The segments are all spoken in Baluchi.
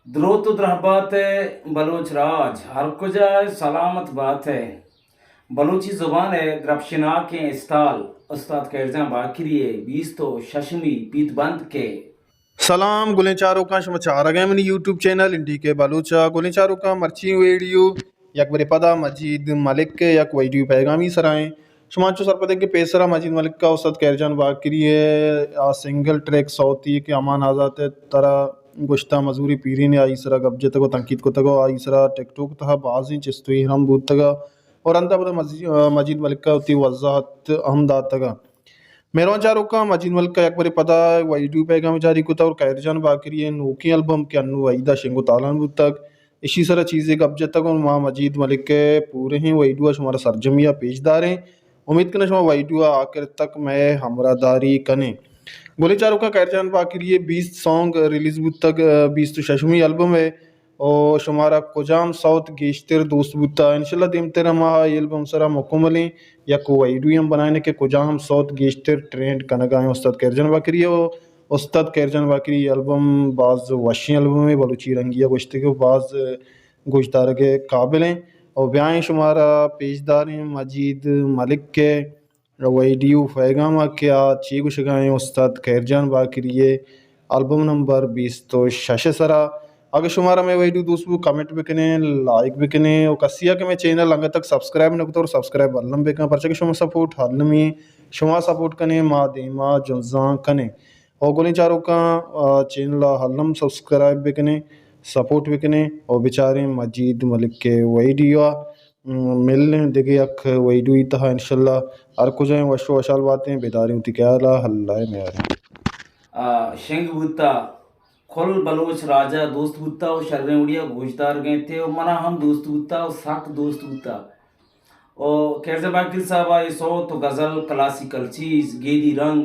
دروت و درہبات ء بلوچ راج، ہر کجا ء سلامت بات ء۔ بلوچی زبان ء درپشناکیں استال استاد خیرجان باکری ء بیست و ششمی پیت بند کے۔ سلام گلیں چاروکاں، شما چارگ ء منی یوٹیوب چینل این ڈی کے بلوچ ء۔ گلیں چاروکاں، مرچی ویڈیو یک برے پدا مجید ملک ء یک ویڈیو پیغامی سرا ایں۔ شما انچو سرپد ایں کہ پیسرا مجید ملک ء استاد خیرجان باکری ء آ سنگل ٹریک سوتی کہ امان آزات ء ترا گوشتہ مزوری پیرین ء آئی سرا گپ جتگ و تنقید کتگ و آئی سرا ٹک ٹوک تہا بازیں چست و ایر ہم بوتگ ء اور انت ء پدا مزی-، مجید ملک ء وتی وضاحت ہم داتگ ء۔ مہروان چاروکاں، مجید ملک ء یک برے پدا ویڈیو پیغام جاری کتگ اور خیرجان باکری ء نوکیں البم کہ انو عید ء شنگ و تالان بوتگ، اشی سرا چیزے گپ جتگ اور ما مجید ملک ء پورہیں ویڈیو ء شمارا سرجمی ء پیش داریں۔ امید کناں شما ویڈیو ء آخر تک مئے ہمراہ داری کنیں۔ گلیں چاروکاں، خیرجان باکری ء بیست سانگ ریلیز بوتگ، ء، بیست و ششمی البم ء، او شمارا کجام سوت گیشتر دوست بوتا؟ انشاءاللہ دیمتر ہم آ ای البم سرا مکملیں یک ویڈیو ہم بنائیں کہ کجام سوت گیشتر ٹرینڈ کنگا ہیں استاد خیرجان باکری ء۔ استاد خیرجان باکری ای البم باز وشیں البم ہے، بلوچی رنگی ء گوشتگ و باز گوشدارگ ء قابل ہیں۔ او بیائیں شمارا پیش داریں مجید ملک ء ویڈیو پیغام ء کہ آ چی گوشگا ہیں استاد خیرجان باکری ء البم نمبر بیست و شش ء سرا۔ اگہ شمارا مئے ویڈیو دوست بو، کمنٹ بکنیں، لائک بکنیں و کسی ء کہ مئے چینل انگت تک سبسکرائب نہ کتو، سبسکرائب الم بکن، پرچہ کہ شما سپورٹ المی، شما سپورٹ کنیں ما دیما جنزان کنیں۔ او گلیں چاروکاں، آ، چینل ء الم سبسکرائب بکنیں، سپورٹ بکنیں او بچاریں مجید ملک ء ویڈیو ء۔ م، ملیں دگہ یک ویڈیوی تہا انشاءاللہ۔ ہر کجا ایں وش و وشحال باتیں، بداریں وتی خیال ء، اللہ ء میاریں۔ آ، شنگ بوتا، کل بلوچ راج ء دوست بوتا و شریں وڑی ء گوشدارگ ء انت و منا ہم دوست بوتا و سک دوست بوتا۔ و خیرزاد باقر صاحب ء اے سوت و غزل، کلاسیکل چیز، گیدی رنگ،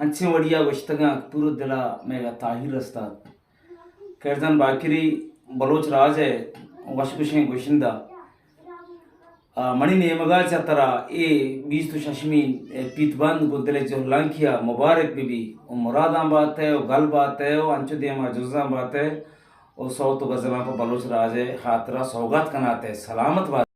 انچیں وڑی ء گوشتگاں کہ پورو دل ء مئیگا تاہیر رستات۔ خیرزاد باقری بلوچ راج ء وشگوشیں گوشندہ۔ آ، منی نیمگا چہ ترا اے بیست و ششمی پیت بند گوں دل ء جہلانکی ء مبارک بہ بی و مراداں بات ء و گل بات ء و انچو دیما جزاں بات ء و سوت و غزلاں پہ بلوچ راج ء خاطرا سوگات کنات ء سلامت بات۔